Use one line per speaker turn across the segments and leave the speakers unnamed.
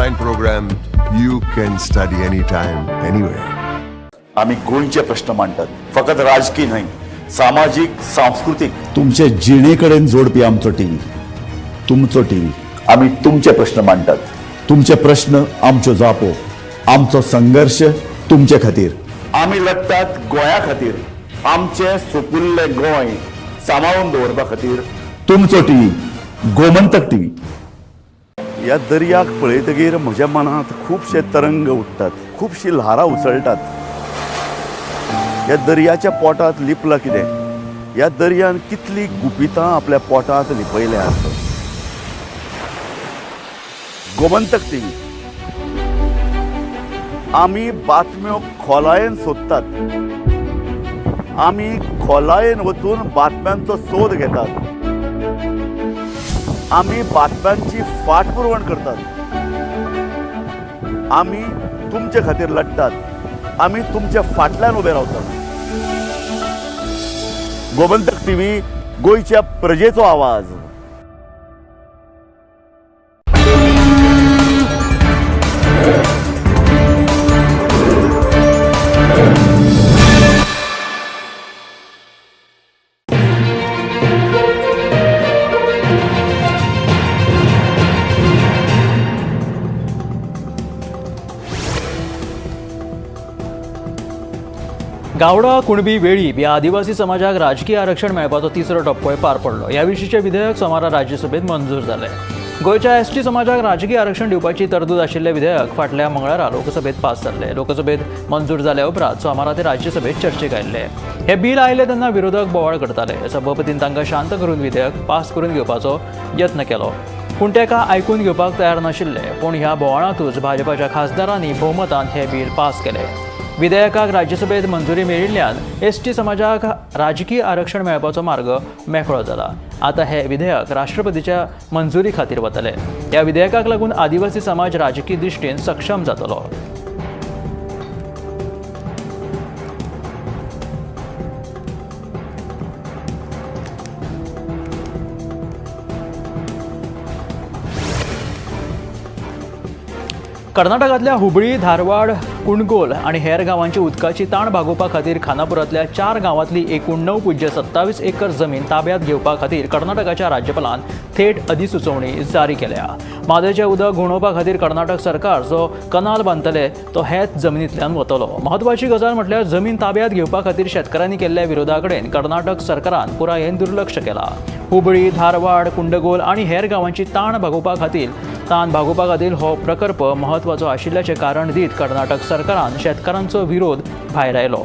Online program, you can study anytime, anywhere.
आम्ही गोंयचे प्रश्न मांडटात, फकत राजकी न्हय, सामाजीक, सांस्कृतीक, तुमचे जिणे कडेन जोडपी आमचो टीव्ही, तुमचो टीव्ही. आम्ही तुमचे प्रश्न मांडटात, तुमचे प्रश्न आमच्यो जापो, आमचो संघर्ष तुमचे खातीर. आमी लढटात गोंया खातीर, आमचें सुपुल्लें गोंय सांबाळून दवरपा खातीर. तुमचो टीव्ही, गोमंतक टीव्ही. ह्या दर्याक पळयतगीर म्हज्या मनांत खुबशे तरंग उठ्ठात, खुबशीं ल्हारां उसळटात. ह्या दर्याच्या पोटांत लिपलां कितें? ह्या दर्यान कितलीं गुपितां आपल्या पोटांत लिपयल्यात? गोमंतक टीव्ही, आमी बातम्यो खोलायेन सोदतात, आमी खोलायेन वचून बातम्यांचो सोद घेतात, आमी बातम्यांची फाटपुरवण करतात. आमी तुमचे खातीर लढटात, आमी तुमच्या फाटल्यान उबे रावतात. गोमंतक टीव्ही, गोंयच्या प्रजेचो आवाज.
गावडा, कुणबी, वेळीप ह्या आदिवासी समाजाक राजकीय आरक्षण मेळपाचो तिसरो टप्पोय पार पडलो. ह्या विशींचें विधेयक सोमारा राज्यसभेत मंजूर जालें. गोंयच्या एसटी समाजाक राजकीय आरक्षण दिवपाची तरतूद आशिल्लें विधेयक फाटल्या मंगळारा लोकसभेत पास जाल्लें. लोकसभेत मंजूर जाल्या उपरांत सोमारा ते राज्यसभेत चर्चेक आयिल्लें. हें बील आयलें तेन्ना विरोधक बोवाळ करताले. सभापतीन तांकां शांत करून विधेयक पास करून घेवपाचो यत्न केलो, पूण तेका आयकून घेवपाक तयार नाशिल्ले. पूण ह्या बोवाळांतूच भाजपाच्या खासदारांनी भोवमतान हें बील पास केलें. विधेयकाक राज्यसभेत मंजुरी मेळिल्ल्यान एसटी समाजाक राजकीय आरक्षण मेळपाचो मार्ग मेकळो जाला. आतां हे विधेयक राष्ट्रपतीच्या मंजुरी खातीर वतले. ह्या विधेयकाक लागून आदिवासी समाज राजकी दृश्टीन सक्षम जातलो. कर्नाटकांतल्या हुबळी, धारवाड, कुंडगोल आनी हेर गांवांची उदकाची ताण भागोवपा खातीर खानापुरांतल्या 4 गांवांतली एकूण 9.27 एकर जमीन ताब्यांत घेवपा खातीर कर्नाटकाच्या राज्यपालान थेट अधिसुचोवणी जारी केल्या. म्हादयचें उदक घुंवडोवपा खातीर कर्नाटक सरकार जो कनाल बांदतले तो हेच जमनींतल्यान वतलो. म्हत्वाची गजाल म्हटल्यार जमीन ताब्यांत घेवपा खातीर शेतकारांनी केल्ल्या विरोधा कडेन कर्नाटक सरकारान पुरायेन दुर्लक्ष केलां. हुबळी, धारवाड, कुंडगोल आनी हेर गांवांची ताण भागोवपा खातीर हो प्रकल्प म्हत्वाचो आशिल्ल्याचें कारण दीत कर्नाटक सरकारान शेतकारांचो विरोध भायर आयलो.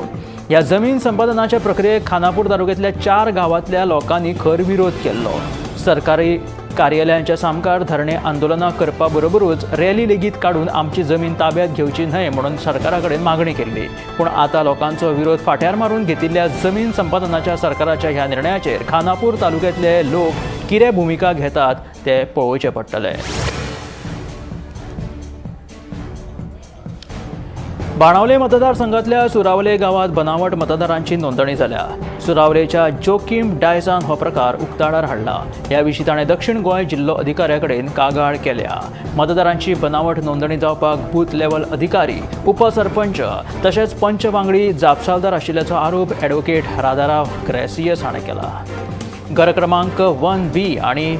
ह्या जमीन संपादनाच्या प्रक्रियेक खानापूर तालुक्यांतल्या 4 गांवांतल्या लोकांनी खर विरोध केल्लो. सरकारी कार्यालयांच्या सामकार धरणे आंदोलनां करपा बरोबरूच रॅली लेगीत काडून आमची जमीन ताब्यांत घेवची न्हय म्हणून सरकारा कडेन मागणी केल्ली. पूण आतां लोकांचो विरोध फाट्यार मारून घेतिल्ल्या जमीन संपादनाच्या सरकाराच्या ह्या निर्णयाचेर खानापूर तालुक्यांतले लोक कितें भुमिका घेतात ते पळोवचें पडटलें. बाणावले मतदारसंघातल्या सुरावले गांवात बनावट मतदारांची नोंदणी जाल्या. सुरावलेच्या जोकीम डायसान हो प्रकार उक्ताडार हाडला. ह्या विशीं ताणें दक्षिण गोंय जिल्लो अधिकाऱ्या कडेन कागाळ केल्या. मतदारांची बनावट नोंदणी जावपाक बूथ लेवल अधिकारी, उपसरपंच तशेंच पंच वांगडी जापसालदार आशिल्ल्याचो आरोप ॲडव्होकेट राधाराव ग्रेसियस हाणें केला. घर क्रमांक 1B आनी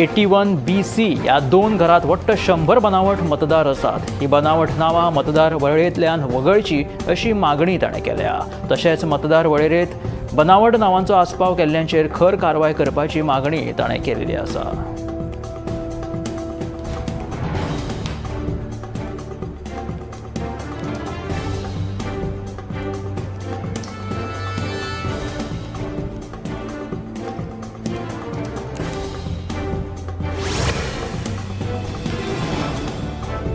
81BC ह्या 2 घरात वट्ट 100 बनावट मतदार आसात. ही बनावट नांवां मतदार वळेरेंतल्यान वगळची अशी मागणी ताणें केल्या. तशेंच मतदार वळेरेंत बनावट नांवांचो आस्पाव केल्ल्यांचेर खर कारवाय करपाची मागणी ताणें केल्ली आसा.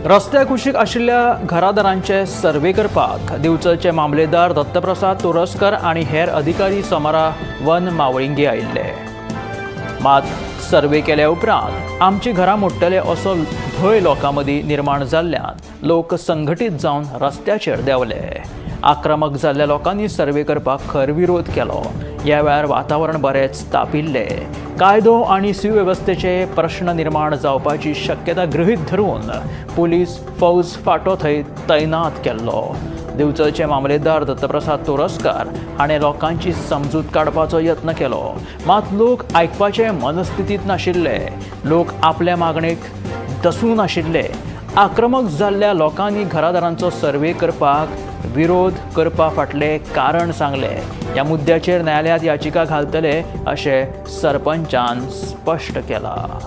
रस्त्या कुशीक आशिल्ल्या घरादारांचे सर्वे करपाक दिवचलचे मामलेदार दत्तप्रसाद तोरस्कर आनी हेर अधिकारी सोमारा वन मावळिंगी आयिल्ले. मात सर्वे केल्या उपरांत आमची घरां मोडटले असो भंय लोकां मदीं निर्माण जाल्ल्यान लोक संघटीत जावन रस्त्याचेर देंवले. आक्रमक जाल्ल्या लोकांनी सर्वे करपाक खर विरोध केलो. ह्या वेळार वातावरण बरेंच तापिल्लें. कायदो आनी सुवेवस्थेचे प्रश्न निर्माण जावपाची शक्यता गृहीत धरून पुलीस फौज फाटो थंय तैनात केल्लो। दिवचलचे मामलेदार दत्तप्रसाद तोरस्कार हाणें लोकांची समजूत काडपाचो यत्न केलो, मात लोक आयकपाचे मनस्थितींत नाशिल्ले। लोक आपल्या मागणेक दसून आशिल्ले। आक्रमक जाल्ल्या लोकांनी घरादारांचो सर्वे करपाक विरोध करपा फाटले कारण सांगले। ह्या मुद्द्याचेर न्यायालयांत याचिका घालतले अशें सरपंचान स्पश्ट केलां।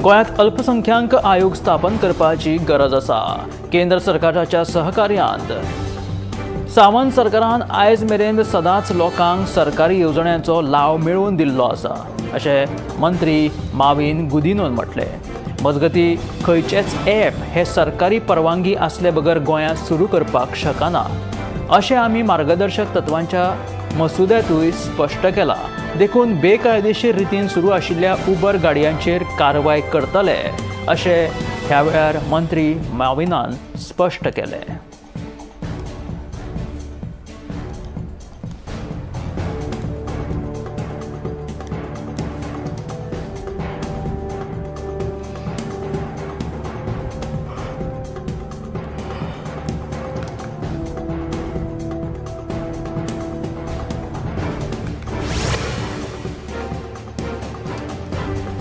गोंयांत अल्पसंख्याक आयोग स्थापन करपाची गरज आसा। केंद्र सरकाराच्या सहकार्यान सावंत सरकारान आयज मेरेन सदांच लोकांक सरकारी येवजण्यांचो लाव मेळोवन दिल्लो आसा अशें मंत्री माविन गुदिनोन म्हटलें। मजगतीं खंयचेच ॲप हे सरकारी परवानगी आसले बगर गोंयांत सुरू करपाक शकना अशें आमी मार्गदर्शक तत्वांच्या मसुद्यांतूय स्पश्ट केलां। देखून बेकायदेशीर रितीन सुरू आशिल्ल्या उबर गाडयांचेर कारवाय करतले अशें ह्या वेळार मंत्री माविनान स्पश्ट केलें।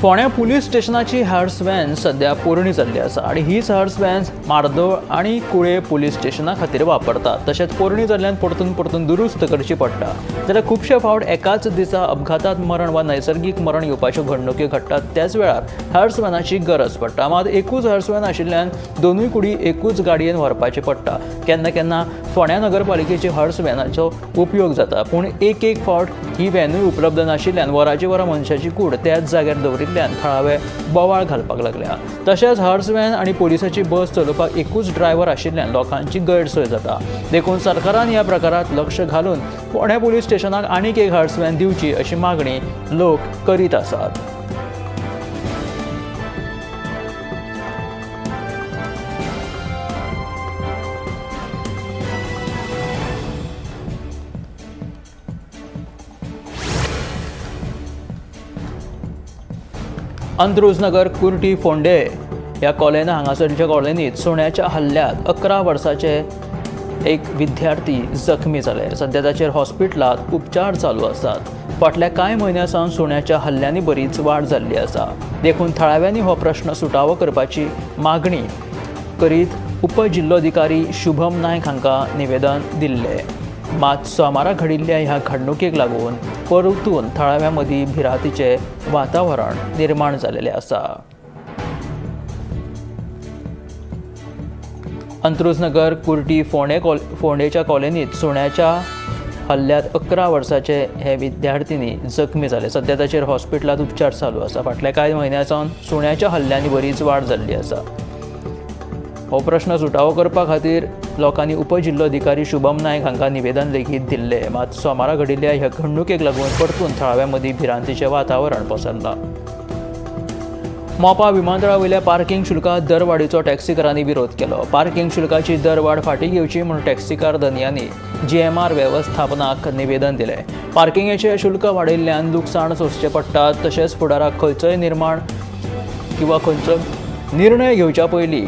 फोंड्या पुलीस स्टेशनाची हर्स व्हॅन सध्या पोरणी जाल्ली आसा आनी हीच हर्स व्हॅन मार्दोळ आनी कुळे पुलीस स्टेशना खातीर वापरतात। तशेंच पोरणी जाल्ल्यान परतून परतून दुरुस्त करची पडटा। जाल्यार खुबशे फावट एकाच दिसा अपघातांत मरण वा नैसर्गीक मरण येवपाच्यो घडणुक्यो घडटात। त्याच वेळार हर्स व्हॅनाची गरज पडटा, मात एकूच हर्स व्हॅन आशिल्ल्यान दोनूय कुडी एकूच गाडयेन व्हरपाचें पडटा। केन्ना केन्ना फोंड्या नगरपालिकेची हर्स व्हॅनाचो उपयोग जाता, पूण एक एक फावट ही व्हॅनूय उपलब्ध नाशिल्ल्यान वराची वरां मनशाची कूड त्याच जाग्यार दवरिल्ल्यान थळावे बोवाळ घालपाक लागल्या। तशेंच हर्स व्हॅन आनी पोलिसाची बस चलोवपाक एकूच ड्रायव्हर आशिल्ल्यान लोकांची गैरसोय जाता। देखून सरकारान ह्या प्रकारात लक्ष घालून फोंड्या पुलीस स्टेशनाक आनीक एक हर्स व्हॅन दिवची अशी मागणी लोक करीत आसात। अंत्रुजनगर कुर्टी फोंडे ह्या कॉलनी हांगासरच्या कॉलनीत सुण्याच्या हल्ल्यात 11 वर्साचे एक विद्यार्थी जखमी जाले। सध्या ताचेर हॉस्पिटलांत उपचार चालू आसात। फाटल्या कांय म्हयन्यां सावन सुण्याच्या हल्ल्यांनी बरीच वाड जाल्ली आसा। देखून थळाव्यांनी हो प्रश्न सुटावो करपाची मागणी करीत उपजिल्लोधिकारी शुभम नायक हांकां निवेदन दिल्लें। मात सोमारा घडिल्ल्या ह्या घडणुकेक लागून परतून थळाव्यां मदीं भिरांतीचें वातावरण निर्माण जाल्लें आसा। अंत्रुजनगर कुर्टी फोंडेच्या कॉलनीत सुण्याच्या हल्ल्यात 11 वर्साचे हे विद्यार्थिनी जखमी जाले। सध्या ताचेर हॉस्पिटलांत उपचार चालू आसा। फाटल्या कांय म्हयन्यां सावन सुण्याच्या हल्ल्यांनी बरीच वाड जाल्ली आसा। हो प्रश्न सुटावो करपा खातीर लोकांनी उपजिल्लोधिकारी शुभम नायक हांकां निवेदन लेगीत दिल्लें। मात सोमारा घडिल्ल्या ह्या घडणुकेक लागून परतून थळाव्यां मदीं भिरांतीचें वातावरण पसरलां। मोपा विमानतळा वयल्या पार्किंग शुल्कांत दरवाडीचो टॅक्सीकारांनी विरोध केलो। पार्किंग शुल्काची दरवाड फाटीं घेवची म्हूण टॅक्सीकार धनयांनी जीएमआर वेवस्थापनाक निवेदन दिलें। पार्किंगेचें शुल्क वाडयिल्ल्यान लुकसाण सोंसचें पडटा, तशेंच फुडाराक खंयचोय निर्माण किंवा खंयचो निर्णय घेवच्या पयलीं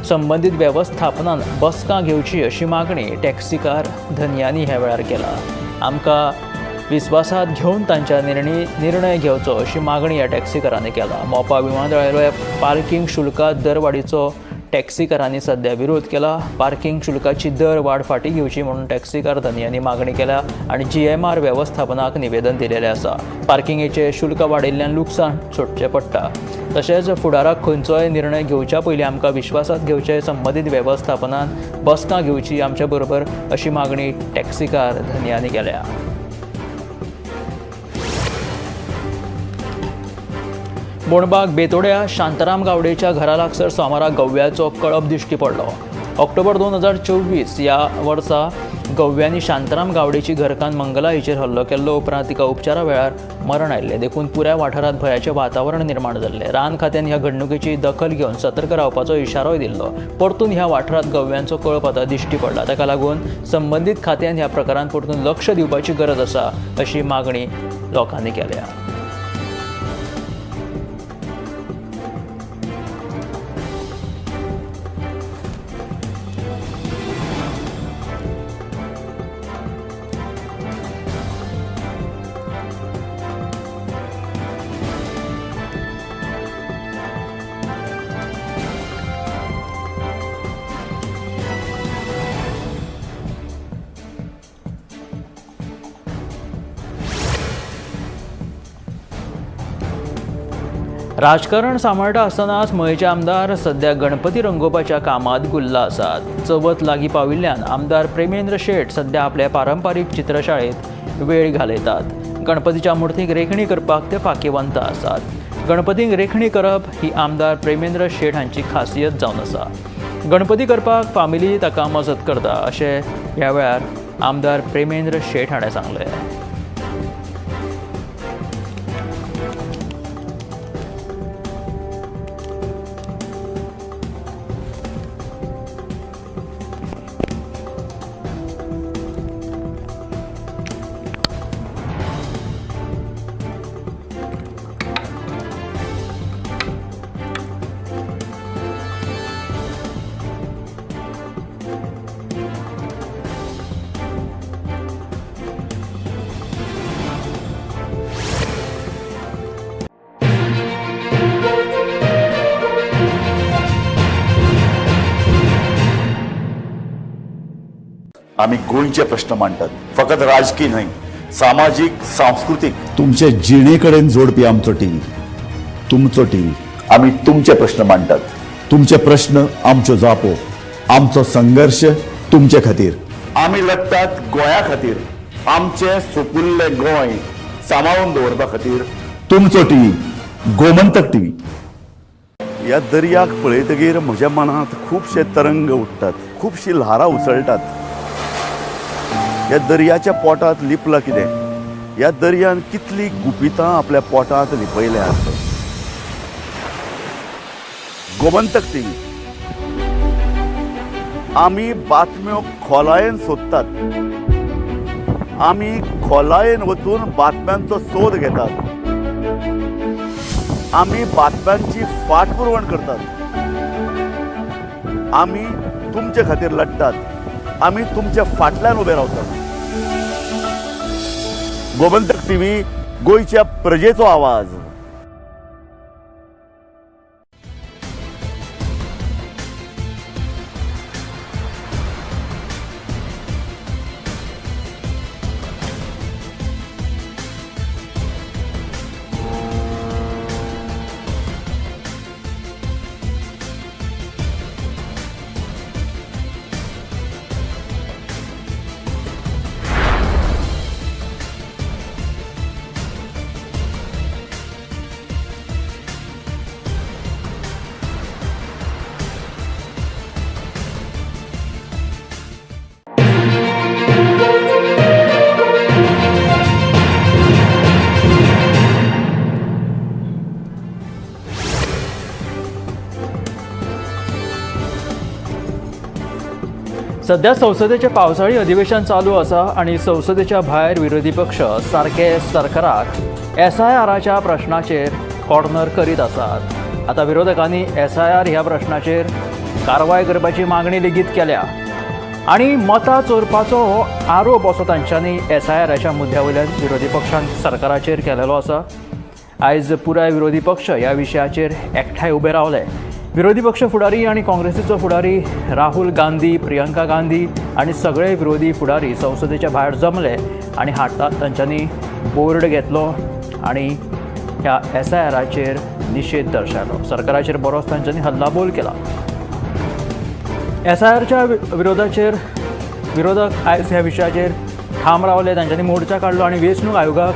संबंदीत वेवस्थापनान बसका घेवची अशी मागणी टॅक्सीकार धनयांनी ह्या वेळार केला। आमकां विस्वासात घेवन तांच्या निर्णय घेवचो अशी मागणी ह्या टॅक्सीकारांनी केला। मोपा विमानतळावेल्या पार्किंग शुल्कांत दरवाडीचो टॅक्सीकारांनी सध्या विरोध केला। पार्किंग शुल्काची दरवाड फाटीं घेवची म्हणून टॅक्सीकार धनयांनी मागणी केल्या आनी जीएमआर वेवस्थापनाक निवेदन दिलेलें आसा। पार्किंगेचें शुल्क वाडयिल्ल्यान लुकसाण सोंसचें पडटा, तशेंच फुडाराक खंयचोय निर्णय घेवच्या पयलीं आमकां विश्वासात घेवचे संबंदीत वेवस्थापनान बसका घेवची आमच्या बरोबर अशी मागणी टॅक्सीकार धनयांनी केल्या। बोणबाग बेतोड्या शांताराम गावडेच्या घरा लागसर सोमारा गव्याचो कळप दिश्टी पडलो। ऑक्टोबर 2024 ह्या वर्सा गव्यांनी शांताराम गावडेची घरकान्न मंगला हिचेर हल्लो केल्लो. उपरांत तिका उपचारा वेळार मरण आयिल्लें. देखून पुराय वाठारांत भंयाचें वातावरण निर्माण जाल्लें. रान खात्यान ह्या घडणुकेची दखल घेवन सतर्क रावपाचो इशारोय दिल्लो. परतून ह्या वाठारांत गव्यांचो कळप आतां दिश्टी पडला. ताका लागून संबंदीत खात्यान ह्या प्रकारांत परतून लक्ष दिवपाची गरज आसा अशी मागणी लोकांनी केल्या. राजकारण सांबाळटा आसतनाच मयेचे आमदार सध्या गणपती रंगोवपाच्या कामांत गुल्ल आसात. चवथ लागीं पाविल्ल्यान आमदार प्रेमेंद्र शेट सध्या आपल्या पारंपारीक चित्रशाळेंत वेळ घालयतात. गणपतीच्या मुर्तीक रेखणी करपाक ते फाकीवंत आसात. गणपतीक रेखणी करप ही आमदार प्रेमेंद्र शेट हांची खासियत जावन आसा. गणपती करपाक फामिली ताका मजत करता अशें ह्या वेळार आमदार प्रेमेंद्र शेट हाणें सांगलें.
आमी गोंयचे प्रश्न मांडटात, फकत राजकी न्हय, सामाजीक, सांस्कृतीक, तुमचे जिणे कडेन जोडपी आमचो टीव्ही, तुमचो टीव्ही. आमी तुमचे प्रश्न मांडटात, तुमचे प्रश्न आमच्यो जापो, आमचो संघर्श तुमचे खातीर. आमी लढटात गोंया खातीर, आमचें सुपुल्लें गोंय सांबाळून दवरपा खातीर. तुमचो टीव्ही, गोमंतक टीव्ही. ह्या दर्याक पळयतगीर म्हज्या मनांत खुबशे तरंग उठ्ठात, खुबशीं ल्हारां उसळटात. ह्या दर्याच्या पोटांत लिपलां कितें? ह्या दर्यान कितलीं गुपितां आपल्या पोटांत लिपयल्यांत? गोमंतक टीव्ही. आमी बातम्यो खोलायेन सोदतात, आमी खोलायेन वचून बातम्यांचो सोद घेतात, आमी बातम्यांची फाटपुरवण करतात, आमी तुमचे खातीर लढटात, आमी तुमच्या फाटल्यान उबे रावतात. गोमंतक टीव्ही, गोंयच्या प्रजेचो आवाज.
सध्या संसदेचे पावसाळी अधिवेशन चालू आसा आनी संसदेच्या भायर विरोधी पक्ष सारके सरकाराक एसआयआराच्या प्रश्नाचेर कॉर्नर करीत आसात. आतां विरोधकांनी एसआयआर ह्या प्रश्नाचेर कारवाय करपाची मागणी लेगीत केल्या आनी मतां चोरपाचो हो आरोप असो तांच्यांनी एसआयआराच्या मुद्द्या वयल्यान विरोधी पक्षान सरकाराचेर केलेलो आसा. आयज पुराय विरोधी पक्ष ह्या विशयाचेर एकठांय उबे रावले. विरोधी पक्ष फुडारी आनी काँग्रेसीचो फुडारी राहुल गांधी, प्रियंका गांधी आनी सगळे विरोधी फुडारी संसदेच्या भायर जमले आनी हातांत तांच्यांनी बोर्ड घेतलो आनी ह्या एसआयआराचेर निशेध दर्शयलो. सरकाराचेर बरोच तांच्यांनी हल्लाबोल केला. एसआयआरच्या विरोधाचेर विरोधक आयज ह्या विशयाचेर ठाम रावले. तांच्यांनी मोर्चा काडलो आनी वेंचणूक आयोगाक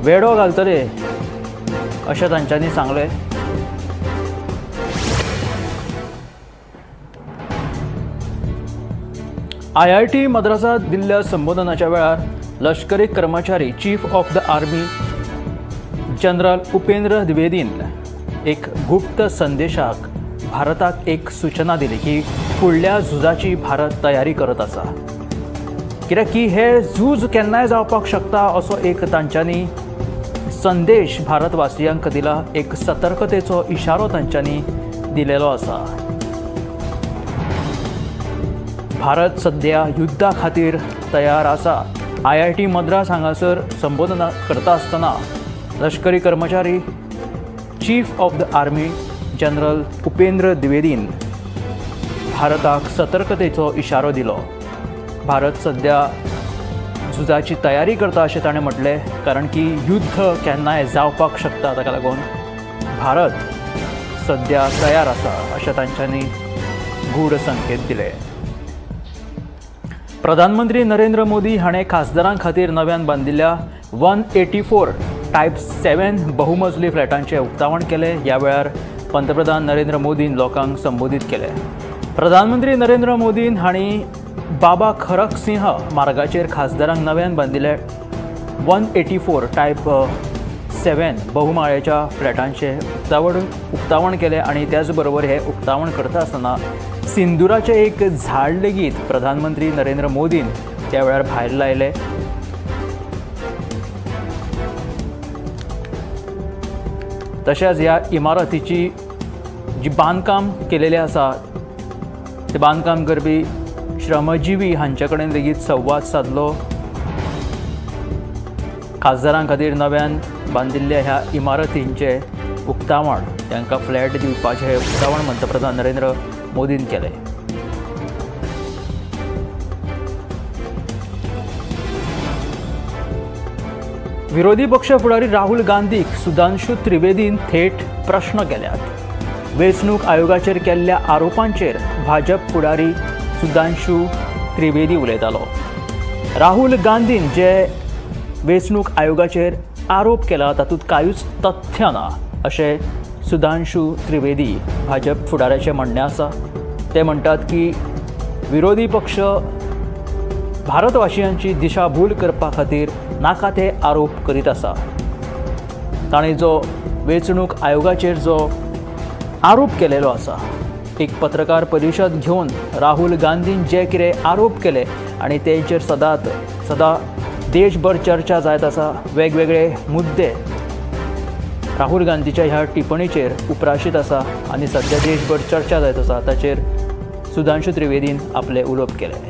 वेडो घालतले अशें तांच्यांनी सांगलें. आयआयटी मद्रासात दिल्ल्या संबोधनाच्या वेळार लष्करी कर्मचारी chief of the army general Upendra द्विवेदीन एक गुप्त संदेशाक भारताक एक सूचना दिली की फुडल्या झुजाची भारत तयारी करत आसा. कित्याक की हे झूज केन्नाय जावपाक शकता असो एक तांच्यांनी संदेश भारतवासियांक दिला, एक सतर्कतेचो इशारो तांच्यांनी दिलेलो आसा. भारत सध्या युद्धा खातीर तयार आसा. आयआयटी मद्रास हांगासर संबोधना करता आसतना लष्करी कर्मचारी chief of the army general Upendra द्विवेदीन भारताक सतर्कतेचो इशारो दिलो. भारत सध्या झुजाची तयारी करता अशें ताणें म्हटलें, कारण की युद्ध केन्नाय जावपाक शकता, ताका लागून भारत सध्या तयार आसा अशें तांच्यांनी गूढ संकेत दिले. प्रधानमंत्री नरेंद्र मोदी हाणें खासदारां खातीर नव्यान बांदिल्ल्या 184 टायप 7 बहुमजली फ्लॅटांचें उक्तावण केलें. ह्या वेळार पंतप्रधान नरेंद्र मोदीन लोकांक संबोधीत केलें. प्रधानमंत्री नरेंद्र मोदीन हांणी बाबा खरक सिंह मार्गाचेर खासदारांक नव्यान बांदिल्ल्या 184 टायप 7 बहुमाळ्याच्या फ्लॅटांचें उक्तावण केलें आनी त्याच बरोबर हें उक्तावण करता आसतना सिंदुराचें एक झाड लेगीत प्रधानमंत्री नरेंद्र मोदीन त्या वेळार भायर लायलें. तशेंच ह्या इमारतीची जी बांदकाम केलेलें आसा ते बांदकाम करपी श्रमजिवी हांचे कडेन लेगीत संवाद सादलो. खासदारां खातीर नव्यान बांदिल्ल्या ह्या इमारतींचें उक्तावण, तांकां फ्लॅट दिवपाचें हें उक्तावण पंतप्रधान नरेंद्र मोदीन केलें. विरोधी पक्ष फुडारी राहुल गांधीक सुधांशु त्रिवेदीन थेट प्रश्न केल्यात. वेंचणूक आयोगाचेर केल्ल्या आरोपांचेर भाजप फुडारी सुधांशु त्रिवेदी उलयतालो. राहुल गांधीन जे वेंचणूक आयोगाचेर आरोप केला तातूंत कांयूच तथ्य ना अशें सुधांशु त्रिवेदी भाजप फुडाऱ्याचें म्हणणें आसा. ते म्हणटात की विरोधी पक्ष भारतवासियांची दिशाभूल करपा खातीर नाका ते आरोप करीत आसा. ताणें जो वेंचणूक आयोगाचेर जो आरोप केलेलो आसा, एक पत्रकार परिशद घेवन राहुल गांधीन जे कितें आरोप केले आनी तेंचेर सदां देशभर चर्चा जायत आसा. वेगवेगळे मुद्दे राहुल गांधीच्या ह्या टिप्पणीचेर उप्राशीत आसा आनी सध्या देशभर चर्चा जायत आसा. ताचेर सुधांशु त्रिवेदीन आपलें उलोवप केलें.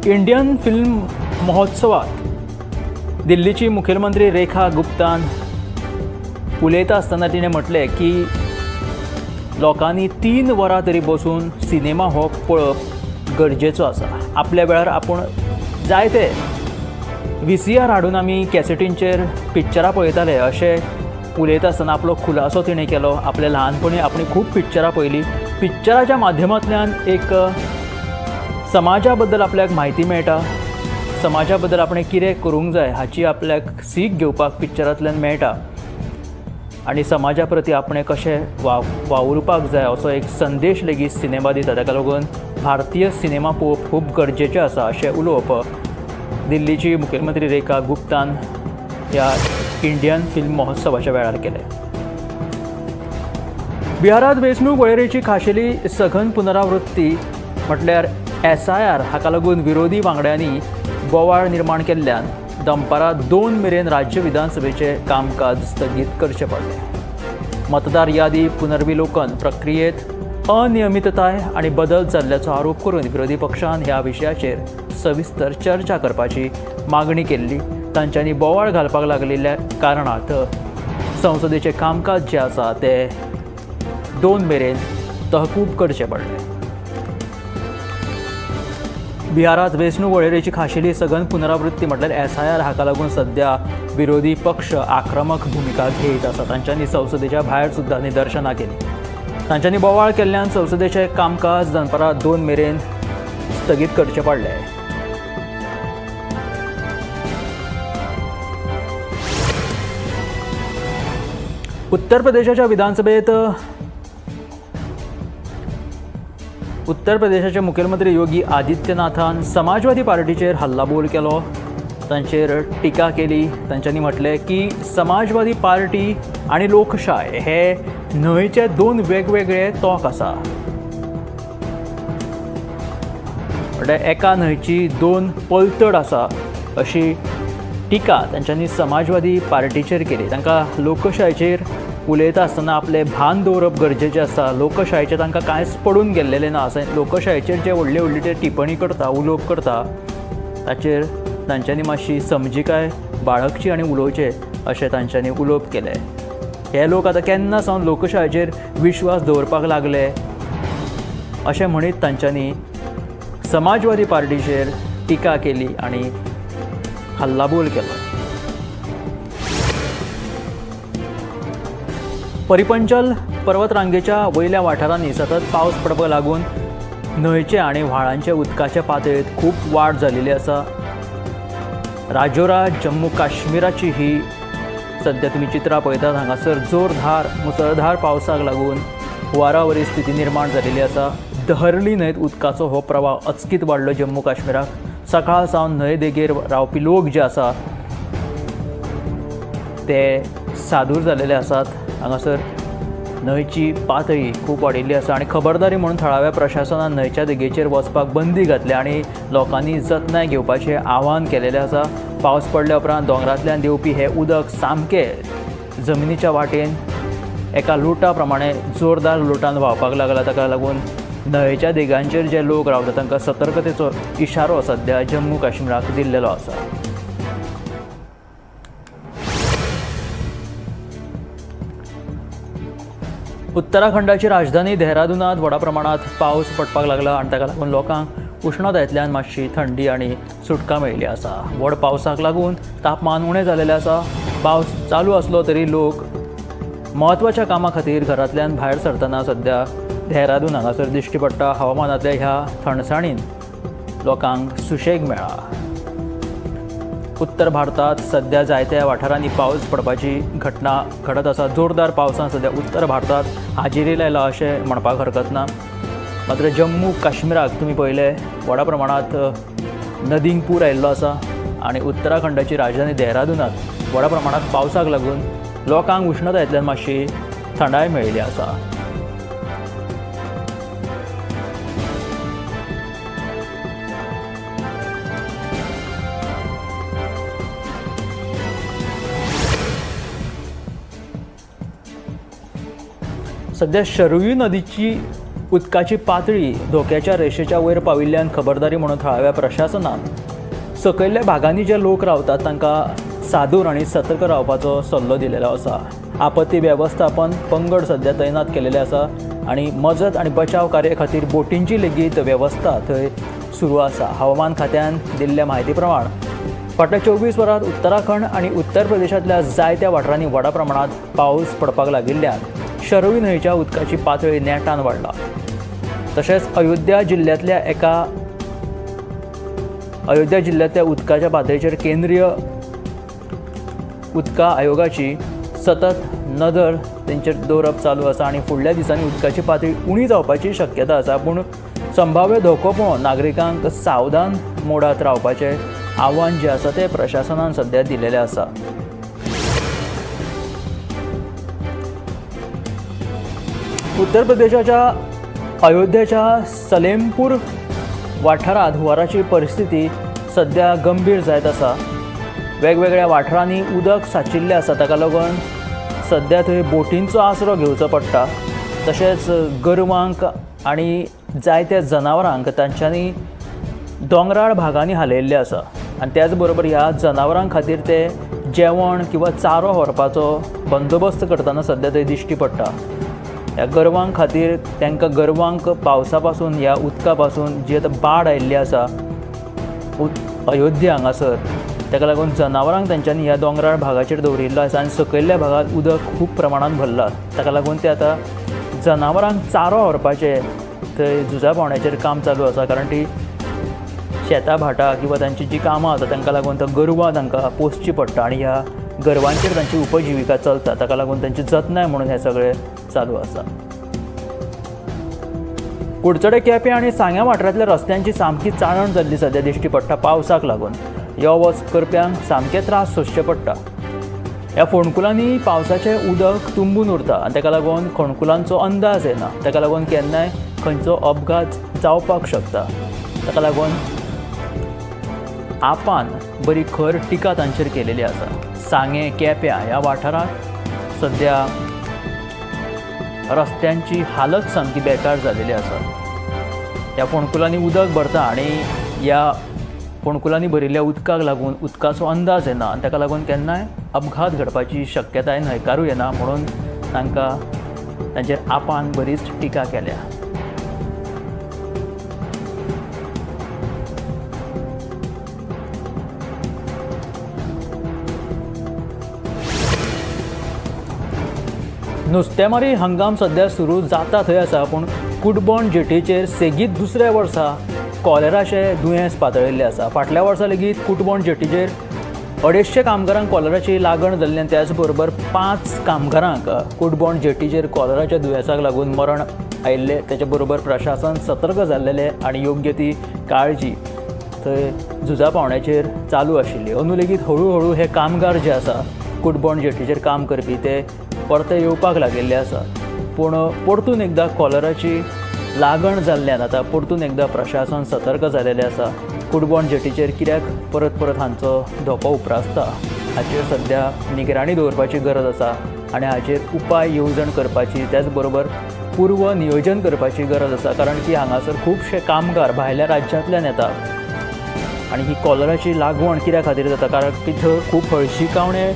इंडियन फिल्म महोत्सवात दिल्लीची मुखेलमंत्री रेखा गुप्तान उलयता आसतना तिणें म्हटलें की लोकांनी 3 वरां तरी बसून सिनेमा हो पळोवप गरजेचो आसा. आपल्या वेळार आपूण जायते VCR हाडून आमी कॅसेटींचेर पिक्चरां पळयताले अशें उलयता आसतना आपलो खुलासो तिणें केलो. आपल्या ल्हानपणी आपणें खूब पिक्चरां पळयलीं. पिक्चराच्या माध्यमांतल्यान एक समाजा बद्दल आपल्याक म्हायती मेळटा, समाजा बद्दल आपणें कितें करूंक जाय हाची आपल्याक सीख घेवपाक पिक्चरांतल्यान मेळटा आनी समाजा प्रती आपणें कशें वावुरपाक जाय असो एक संदेश लेगीत सिनेमा दिता. ताका लागून भारतीय सिनेमा पळोवप खूब गरजेचें आसा अशें उलोवप दिल्लीची मुखेलमंत्री रेखा गुप्तान ह्या इंडियन फिल्म महोत्सवाच्या वेळार केलें. बिहारांत वेंचणूक वळेरेची खाशेली सघन पुनरावृत्ती म्हटल्यार SIR हाका लागून विरोधी वांगड्यांनी बोवाळ निर्माण केल्ल्यान दनपारां 2 मेरेन राज्य विधानसभेचें कामकाज स्थगीत करचें पडलें. मतदार यादी पुनर्विलोकन प्रक्रियेंत अनियमितताय आनी बदल जाल्ल्याचो आरोप करून विरोधी पक्षान ह्या विशयाचेर सविस्तर चर्चा करपाची मागणी केल्ली. तांच्यांनी बोवाळ घालपाक लागिल्ल्या कारणांत संसदेचें कामकाज जें आसा तें 2 मेरेन तहकूब करचें पडलें. बिहारांत वेंचणूक वळेरेची खाशेली सघन पुनरावृत्ती म्हटल्यार SIR हाका लागून सध्या विरोधी पक्ष आक्रमक भुमिका घेत आसा. तांच्यांनी संसदेच्या भायर सुद्दां निदर्शनां केलीं. तांच्यांनी बोवाळ केल्ल्यान संसदेचें कामकाज दनपारां 2 मेरेन स्थगीत करचें पडलें. उत्तर प्रदेशाच्या विधानसभेत उत्तर प्रदेशाचे मुखेलमंत्री योगी आदित्यनाथान समाजवादी पार्टीचेर हल्लाबोल केलो, तांचेर टिका केली. तांच्यांनी म्हटलें की समाजवादी पार्टी आनी लोकशाय हे न्हंयचे दोन वेगवेगळे तोंक आसा. म्हळ्यार एका न्हंयची दोन पलतड आसा अशी टिका तांच्यांनी समाजवादी पार्टीचेर केली. तांकां लोकशायचेर उलयता आसतना आपलें भान दवरप गरजेचें आसा. लोकशायेचें तांकां कांयच पडून गेल्लेलें ना. अशें लोकशायेचेर जे व्हडले व्हडले ते टिप्पणी करता, उलोवप करता, ताचेर तांच्यांनी मातशी समजिकाय बाळगची आनी उलोवचें अशें तांच्यांनी उलोवप केलें. हे लोक आतां केन्ना सावन लोकशायेचेर विश्वास दवरपाक लागले अशें म्हणीत तांच्यांनी समाजवादी पार्टीचेर टिका केली आनी हल्लाबोल केलो. परिपंचल पर्वतरांगेच्या वयल्या वाठारांनी सतत पावस पडपाक लागून न्हंयचे आनी व्हाळांचे उदकाचे पातळेंत खूब वाड जाल्ली आसा. राजोरा जम्मू काश्मीराची ही सद्या तुमी चित्रां पळयतात. हांगासर जोरधार मुसळधार पावसाक लागून हुंवारावरी स्थिती निर्माण जाल्ली आसा. दहरली न्हंयत उदकाचो हो प्रवाह अचकीत वाडलो. जम्मू काश्मीराक सकाळ सावन न्हंय देगेर रावपी लोक जे आसा ते सादूर जाल्लेले आसात. हांगासर न्हंयची पातळी खूब वाडिल्ली आसा आनी खबरदारी म्हणून थळाव्या प्रशासनान न्हंयच्या देगेचेर वचपाक बंदी घातल्या आनी लोकांनी जतनाय घेवपाचें आवाहन केलेलें आसा. पावस पडल्या उपरांत दोंगरांतल्यान देंवपी हें उदक सामकें जमनीच्या वाटेन एका लुटा प्रमाणे जोरदार लुटान व्हांवपाक लागला. ताका लागून न्हंयेच्या देगांचेर जे लोक रावतात तांकां सतर्कतेचो इशारो सद्या जम्मू काश्मीराक दिल्लेलो आसा. उत्तराखंडाची राजधानी देहरादूनात व्हडा प्रमाणात पावस पडपाक लागला आनी ताका लागून लोकांक उश्णतायेंतल्यान मातशी थंडी आनी सुटका मेळिल्ली आसा. व्हड पावसाक लागून तापमान उणें जालेलें आसा. पावस चालू आसलो तरी लोक म्हत्वाच्या कामा खातीर घरांतल्यान भायर सरतना सद्या देहरादून हांगासर दिश्टी पडटा. हवामानांतल्या ह्या थंडसाणीन लोकांक सुशेग मेळ्ळा. उत्तर भारतांत सद्या जायत्या वाठारांनी पावस पडपाची घटना घडत आसा. जोरदार पावसान सद्या उत्तर भारतांत हाजेरी लायला अशें म्हणपाक हरकत ना. मात्र जम्मू काश्मीराक तुमी पळयलें व्हडा प्रमाणांत नदींक पूर आयिल्लो आसा आनी उत्तराखंडाची राजधानी देहरादूनात व्हडा प्रमाणांत पावसाक लागून लोकांक उश्णतायेंतल्यान मातशी थंडाय मेळिल्ली आसा. सद्या शरयू नदीची उदकाची पातळी धोक्याच्या रेशेच्या वयर पाविल्ल्यान खबरदारी म्हणून थळाव्या प्रशासनान सकयल्ल्या भागांनी जे लोक रावतात तांकां सादूर आनी सतर्क रावपाचो सल्लो दिलेलो आसा. आपत्ती वेवस्थापन पंगड सद्या तैनात केलेले आसा आनी मजत आनी बचाव कार्य खातीर बोटींची लेगीत वेवस्था थंय सुरू आसा. हवामान खात्यान दिल्ल्या म्हायती प्रमाण फाटल्या 24 वरांत उत्तराखंड आनी उत्तर प्रदेशांतल्या जायत्या वाठारांनी व्हडा प्रमाणांत पावस पडपाक लागिल्ल्यान शरयू न्हंयच्या उदकाची पातळी नेटान वाडला. तशेंच अयोध्या जिल्ल्यांतल्या उदकाच्या पातळेचेर केंद्रीय उदका आयोगाची सतत नदर तेंचेर दवरप चालू आसा आनी फुडल्या दिसांनी उदकाची पातळी उणी जावपाची शक्यता आसा. पूण संभाव्य धोको पळोवन नागरिकांक सावधान मोडात रावपाचें आव्हान जें आसा तें प्रशासनान सद्या दिलेलें आसा. उत्तर प्रदेशाच्या अयोध्येच्या सलेमपूर वाठारांत हुंवाराची परिस्थिती सद्या गंभीर जायत आसा. वेगवेगळ्या वाठारांनी उदक सांचिल्लें आसा. ताका लागून सद्या थंय बोटींचो आसरो घेवचो पडटा. तशेंच गोरवांक आनी जायत्या जनावरांक तांच्यांनी दोंगराळ भागांनी हालयल्लें आसा आनी त्याच बरोबर ह्या जनावरां खातीर ते जेवण किंवा चारो व्हरपाचो बंदोबस्त करतना सद्या थंय दिश्टी पडटा. ह्या गोरवां खातीर तांकां गोरवांक पावसा पासून ह्या उदका पासून जी आतां बाड आयिल्ली आसा अयोध्या हांगासर, ताका लागून जनावरांक तांच्यांनी ह्या दोंगराळ भागाचेर दवरिल्लो आसा आनी सकयल्ल्या भागांत उदक खूब प्रमाणांत भरलां. ताका लागून ते आतां जनावरांक चारो व्हरपाचें थंय झुजा पावण्याचेर काम चालू आसा. कारण ती शेतां भाटां किंवा तांची जीं कामां आसा तांकां लागून तो गोरवां तांकां पोसची पडटा आनी ह्या गोरवांचेर तांची उपजिविका चलता. ताका लागून तांची जतनाय म्हणून हें सगळें चालू आसा. कुडचडे, केपें आनी सांग्या वाठारांतल्या रस्त्यांची सामकी चाळण जाल्ली सद्या दिश्टी पडटा. पावसाक लागून यो वच करप्यांक सामके त्रास सोंसचे पडटा. ह्या फोंडकुलांनी पावसाचें उदक तुंबून उरता आनी ताका लागून फोंडकुलांचो अंदाज येना. ताका लागून केन्नाय खंयचो अपघात जावपाक शकता. ताका लागून आपान बरी खर टिका तांचेर केलेली आसा. सांगें, केप्यां ह्या वाठारांत सद्या रस्त्यांची हालत सामकी बेकार जालेली आसा. ह्या फोंडकुलांनी उदक भरता आनी ह्या फोंडकुलांनी भरिल्ल्या उदकाक लागून उदकाचो अंदाज येना आनी ताका लागून केन्नाय अपघात घडपाची शक्यताय न्हयकारूं येना, म्हणून तांकां तांचेर आपान बरीच टिका केल्या. नुस्तेमारी हंगाम सद्या सुरू जाता थंय आसा, पूण कुटबण जेटीचेर सेगीत दुसऱ्या वर्सा कॉलेराचें दुयेंस पातळिल्लें आसा. फाटल्या वर्सा लेगीत कुटबण जेटीचेर 250 कामगारांक कॉलराची लागण जाल्ली आनी त्याच बरोबर 5 कामगारांक कुटबण जेटीचेर कॉलराच्या दुयेंसाक लागून मरण आयिल्लें. तेच्या बरोबर प्रशासन सतर्क जाल्लेलें आनी योग्य ती काळजी थंय झुजा पावण्याचेर चालू आशिल्ली. अंदू लेगीत हळू हळू हे कामगार जे आसा कुटबण जेटीचेर काम करपी ते परते येवपाक लागिल्ले आसा, पूण परतून एकदां कॉलराची लागण जाल्ल्यान आतां परतून एकदां प्रशासन सतर्क जालेलें आसा. कुटबण जेटीचेर कित्याक परत परत हांचो धोको उप्रासता हाचेर सद्या निगराणी दवरपाची गरज आसा आनी हाचेर उपाय येवजण करपाची, त्याच बरोबर पूर्व नियोजन करपाची गरज आसा, कारण की हांगासर खुबशे कामगार भायल्या राज्यांतल्यान येता आनी ही कॉलराची लागवण कित्या खातीर जाता, कारण की थंय खूब हळशिकावणें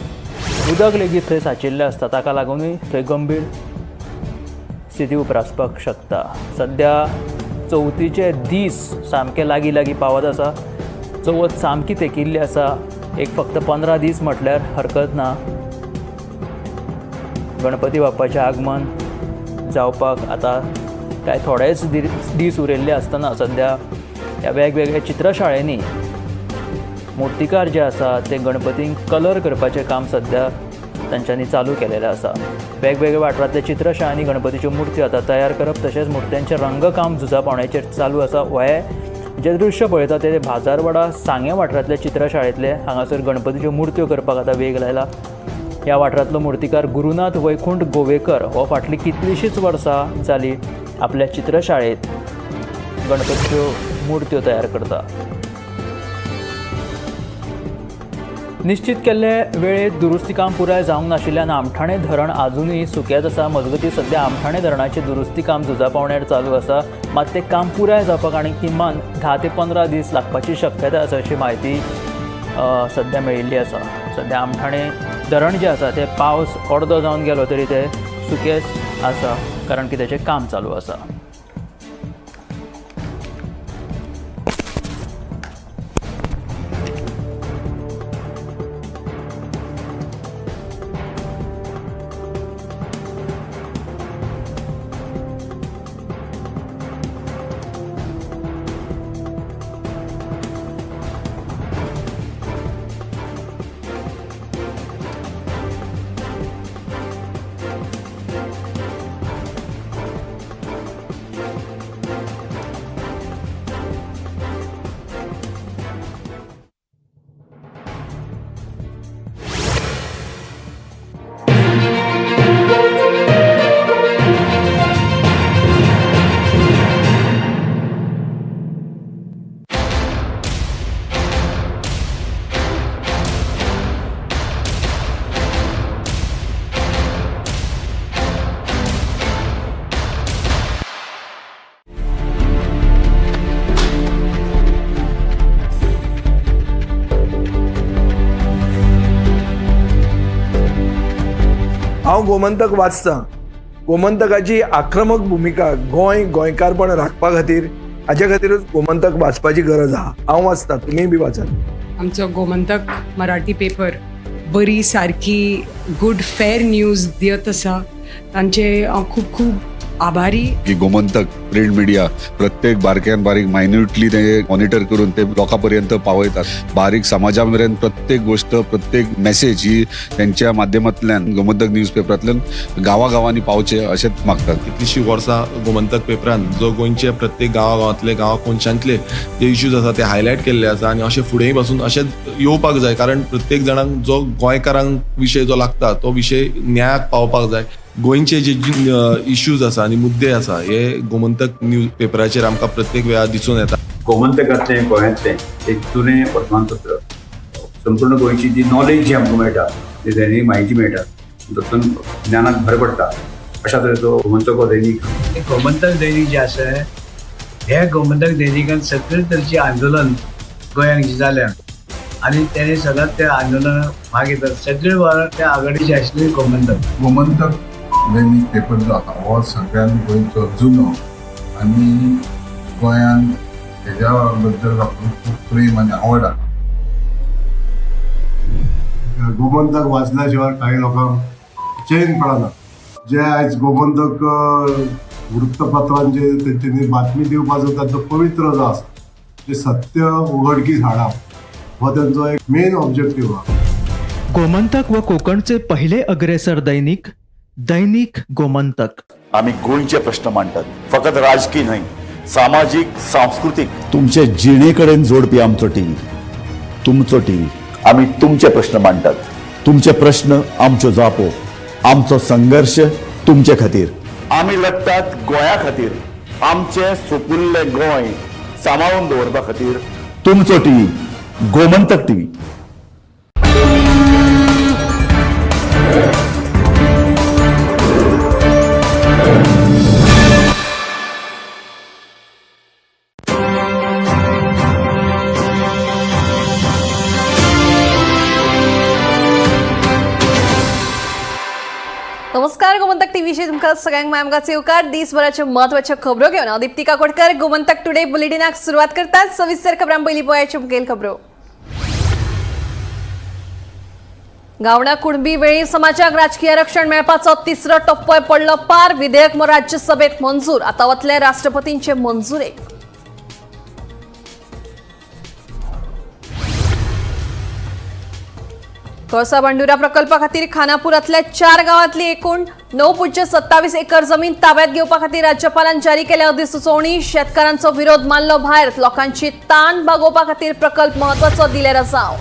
उदक लेगीत थंय सांचिल्लें आसता. ताका लागुनूय थंय गंभीर स्थिती उप्रासपाक शकता. सद्या चवथीचे दीस सामके लागीं लागीं पावत आसा. चवथ सामकी तेंकिल्ली आसा. एक फक्त 15 दीस म्हटल्यार हरकत ना. गणपती बाप्पाचें आगमन जावपाक आतां कांय थोडेच दीस उरिल्ले आसतना सद्या ह्या वेगवेगळ्या चित्रशाळेंनी मुर्तीकार जे आसा ते गणपतींक कलर करपाचें काम सद्या तांच्यांनी चालू केलेलें आसा. वेगवेगळ्या वाठारांतल्या चित्रशाळांनी गणपतीच्यो मुर्त्यो आतां तयार करप तशेंच मुर्त्यांचें रंगकाम झुजा पावण्याचेर चालू आसा. हें जें दृश्य पळयता तें भाजारवाडा सांगें वाठारांतल्या चित्रशाळेंतलें. हांगासर गणपतीच्यो मुर्त्यो करपाक आतां वेग लायला. ह्या वाठारांतलो मुर्तीकार गुरुनाथ वैकुंठ गोवेकर हो फाटलीं कितलींशींच वर्सां जालीं आपल्या चित्रशाळेंत गणपतीच्यो मुर्त्यो तयार करता. निश्चित केल्ले वेळेत दुरुस्ती काम पुराय जावंक नाशिल्ल्यान आमठाणे धरण आजुनूय सुकेंच आसा. मजगतीं सद्या आमठाणे धरणाचें दुरुस्ती काम झुजा पावण्यार चालू आसा, मात तें काम पुराय जावपाक आनी किमान 10 ते 15 दीस लागपाची शक्यताय आसा अशी म्हायती सद्या मेळिल्ली आसा. सद्या आमठाणे धरण जें आसा तें पावस अर्दो जावन गेलो तरी तें सुकेंच आसा, कारण की तेचें काम चालू आसा.
हांव गोमंतक वाचतां. गोमंतकाची आक्रमक भुमिका गोंय गोंयकारपण राखपा खातीर, हाजे खातीरूच गोमंतक वाचपाची गरज आहा. हांव वाचतां, तुमीय बी वाचात.
आमचो गोमंतक मराठी पेपर बरी सारकी गुड फेर न्यूज दियत आसा. तांचे हांव खूब खूब आभारी.
की गोमंतक प्रिंट मिडिया प्रत्येक बारक्यान बारीक मायन्युटली ते मॉनिटर करून ते लोकां पर्यंत पावयतात. बारीक समाजा मेरेन प्रत्येक गोष्ट, प्रत्येक मेसेज ही त्यांच्या माध्यमांतल्यान गोमंतक न्यूज पेपरांतल्यान गांवागांवांनी पावचे अशेंच मागतात.
कितलीशीं वर्सां गोमंतक पेपरान जो गोंयचे प्रत्येक गांवागांवांतले, गांवा कोनशांतले जे इश्यूज आसा ते हायलायट केल्ले आसा आनी अशें फुडेंय पासून अशेंच येवपाक जाय, कारण प्रत्येक जाणांक जो गोंयकारांक विशय जो लागता तो विशय न्यायाक पावपाक जाय. गोंयचे जे इश्यूज आसा आनी मुद्दे आसा हे गोमंतक न्यूज पेपराचेर आमकां प्रत्येक वेळार दिसून येता.
गोमंतकांतलें गोंयांतलें एक जुनें वर्तमानपत्र. संपूर्ण गोंयची जी नॉलेज जी आमकां मेळटा, जी दैनीक म्हायती मेळटा, तातूंत ज्ञानाक भर पडटा. अशा तरेचो गोमंतक हो दैनीक.
गोमंतक दैनिक जे आसा, हे गोमंतक दैनिकान सगळे तरेचे आंदोलन गोंयांत जे जाल्या आनी तेणे सदांच त्या आंदोलनात भाग घेतात. सगळे वेळार त्या आघाडीचे आशिल्ले गोमंतक.
गोमंतक दैनिक पेपर जो आसा हो सगळ्यान गोंयचो जुनो आनी गोंयान हेज्या बद्दल लोकांक खूब प्रेम आनी आवड आसा.
गोमंतक वाचल्या शिवाय काही लोकांक चैन पडना. जे आयज गोमंतक वृत्तपत्रांचे तेंच्यांनी बातमी दिवपाचो तांचो पवित्र जो आसा, जे सत्य उघडकीस हाडप हो तेंचो एक मेन ऑब्जेक्टीव आसा.
गोमंतक व कोकणचे पहिले अग्रेसर दैनिक, दैनिक गोमंतक.
आमी गोंयचे प्रश्न मांडटात, फकत राजकी न्हय, सामाजीक, सांस्कृतीक, तुमचे जिणे कडेन जोडपी आमचो टीव्ही, तुमचो टीव्ही. आमी तुमचे प्रश्न मांडटात, तुमचे प्रश्न आमच्यो जापो, आमचो संघर्श तुमचे खातीर. आमी लडटात गोंया खातीर, आमचें सुपुल्लें गोंय सांबाळून दवरपा खातीर. तुमचो टीव्ही, गोमंतक टीव्ही.
नमस्कार, गोमंतक टीव्हीशी तुमकां सगळ्यांक मायमगाचे येवकार. दिसभराच्यो म्हत्वाच्यो खबरो घेवन हांव दीप्ती काकोडकर गोमंतक टुडे बुलेटिनाक सुरवात करतात. सविस्तर खबरां. पयलीं पळयाच्यो मुखेल खबरो. गावडा कुणबी वेळीप समाजाक राजकीय आरक्षण मेळपाचो तिसरो टप्पोय पडलो पार. विधेयक राज्यसभेत मंजूर, आतां वतले राष्ट्रपतींचे मंजुरेक. कळसा भांडुरा प्रकल्पा खातीर खानापूरांतल्या 4 गांवांतली एकूण 9.27 एकर जमीन ताब्यात घेवपा खातीर राज्यपालान जारी केल्या अधिसुचोवणी. शेतकारांचो विरोध मानलो भायर. लोकांची ताण भागोवपा खातीर प्रकल्प म्हत्वाचो, दिले रजाव.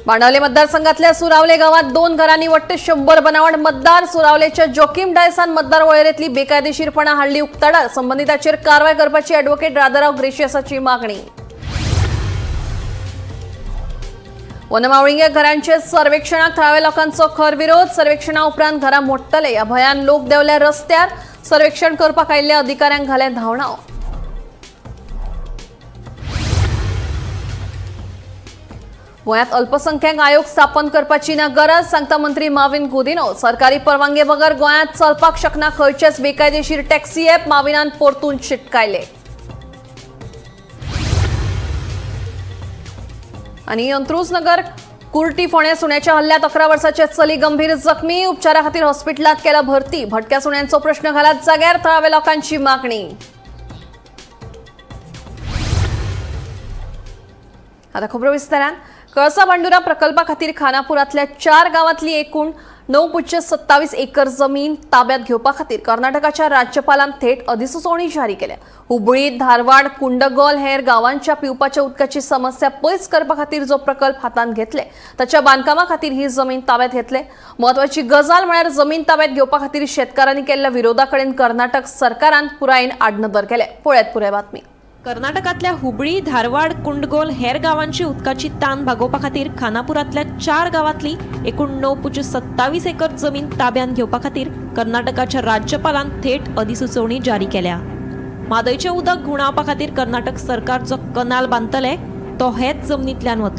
बाणावले मतदारसंघातल्या सुरावले गावात 2 घरांनी वट्ट 100 बनावट मतदार. सुरावलेच्या जोकीम डायसान मतदार वळेरेंतली बेकायदेशीरपणा हाडली उक्ताडार. संबंधिताचेर कारवाय करपाची ॲडव्होकेट राधाराव ग्रेशियसाची मागणी. वनमावळिंगे घरांचे सर्वेक्षणाक थळाव्या लोकांचो खर विरोध. सर्वेक्षणा उपरांत घरां मोडटले ह्या भंयान लोक देंवल्या रस्त्यार. सर्वेक्षण करपाक आयिल्ल्या अधिकाऱ्यांक घाले धांवणाव. गोंयांत अल्पसंख्याक आयोग स्थापन करपाची ना गरज, सांगता मंत्री माविन गुदिनो. सरकारी परवानगे बगर गोंयांत चलपाक शकना खंयचेच बेकायदेशीर टॅक्सी ॲप, माविनान परतून शिटकायले. आनी अंत्रुजनगर कुर्टी फोंड्या सुण्याच्या हल्ल्यात 11 वर्साचे चली गंभीर जखमी. उपचारा खातीर हॉस्पिटलांत केला भरती. भटक्या सुण्यांचो प्रश्न घालात जाग्यार, थळाव्या लोकांची मागणी. आता खबरो विस्तारान. कळसा भांडुरा प्रकल्पा खातीर खानापूरांतल्या 4 गांवांतली एकूण 9.27 एकर जमीन ताब्यात घेवपा खातीर कर्नाटकाच्या राज्यपालान थेट अधिसुचोवणी जारी केल्या. हुबळी, धारवाड, कुंडगोल हेर गांवांच्या पिवपाच्या उदकाची समस्या पयस करपा खातीर जो प्रकल्प हातांत घेतले ताच्या बांदकामा खातीर ही जमीन ताब्यात घेतले. म्हत्वाची गजाल म्हळ्यार जमीन ताब्यात घेवपा खातीर शेतकारांनी केल्ल्या विरोधा कडेन कर्नाटक सरकारान पुरायेन आडनदर केले. पळयात पुराय बातमी.
कर्नाटकातल्या हुबळी, धारवाड, कुंडगोल हेर गावांची उदकाची ताण भागोवपा खातीर खानापुरांतल्या 4 गावांतली एकूण 9.27 एकर जमीन ताब्यांत घेवपा खातीर कर्नाटकाच्या राज्यपालान थेट अधिसुचोवणी जारी केल्या. म्हादयचें उदक घुंवडावपा खातीर कर्नाटक सरकार जो कनाल बांदतले तो हेच जमनींतल्यान वतलो.